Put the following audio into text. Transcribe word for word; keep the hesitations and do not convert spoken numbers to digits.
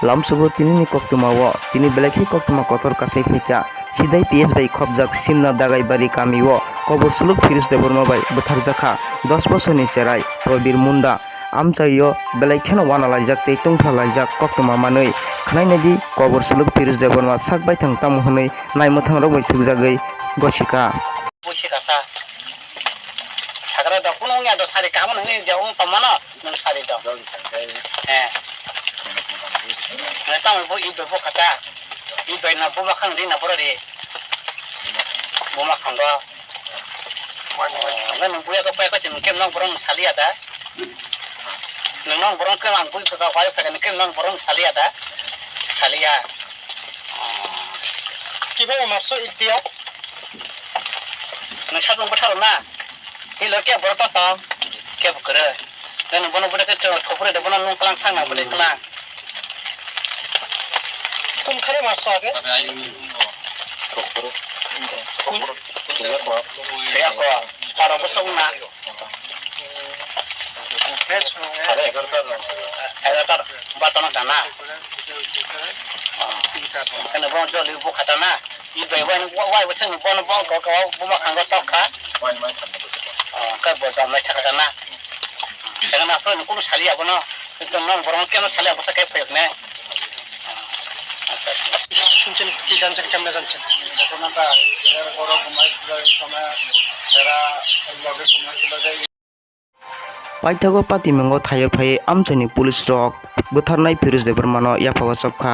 Lamsugo tinini koktwmao tini belai khe koktwma kotor kasai phaikha. Sidai P S bai khopjak Simna Dagaibari kamio kobor suluk Phirus Debbarma bai bwtharjakha dos bosorni cherai Probir Munda. Amchaio belai kheno wanalaijak tei tungphalaijak koktwma manwi. Khwnainadi kobor suluk Phirus Debbarma sak baithang tamo hwnwi naimwthangrok bai sukjagwi gosikha. Buisi kasa. Sagra dok kuno wngya do sari kaham nungni je wng tongmano nung sari dok. He. Nung tamo bo i bo kata. I bai no buma khang di na boro di. Buma khango. Nung nung buya ko pai ko chim kem nong borong saliya da. Nung nong borong kem ang bui ko ka wai phaga kem nong borong saliya da. Saliya. Kibo marso idiya. Nung sajung bwtharo na? Tei lo kebo borok to tong, kebo kwrwi. Nang bono bwdai khe thopre de, bono nung tlang thang na bwdai tlang. Kun khare mar so age? Kun? Thaya ko, horo bwswk na. Egarota, bato no kana. Kene bo joli bukha ta na. I bai wai, wai, wai, seng bono bo, ko, ko, buma khango tok kha. Wani mai khango bwswk. Oh, kai bo dom lai thaka ta na. Seng na phone kuno sali abono. Ekdom nang borong keno sali abo ta kai phayok ne. Sunchen ki janchen, kemne janchen. Ghotona ta, er boro bumai sila, sona, era, loge bumai sila. Paithago patimungo thaiwi phaiwi amchaini police rok bwtharnai Phirus Debbarmano yaphao chopkha.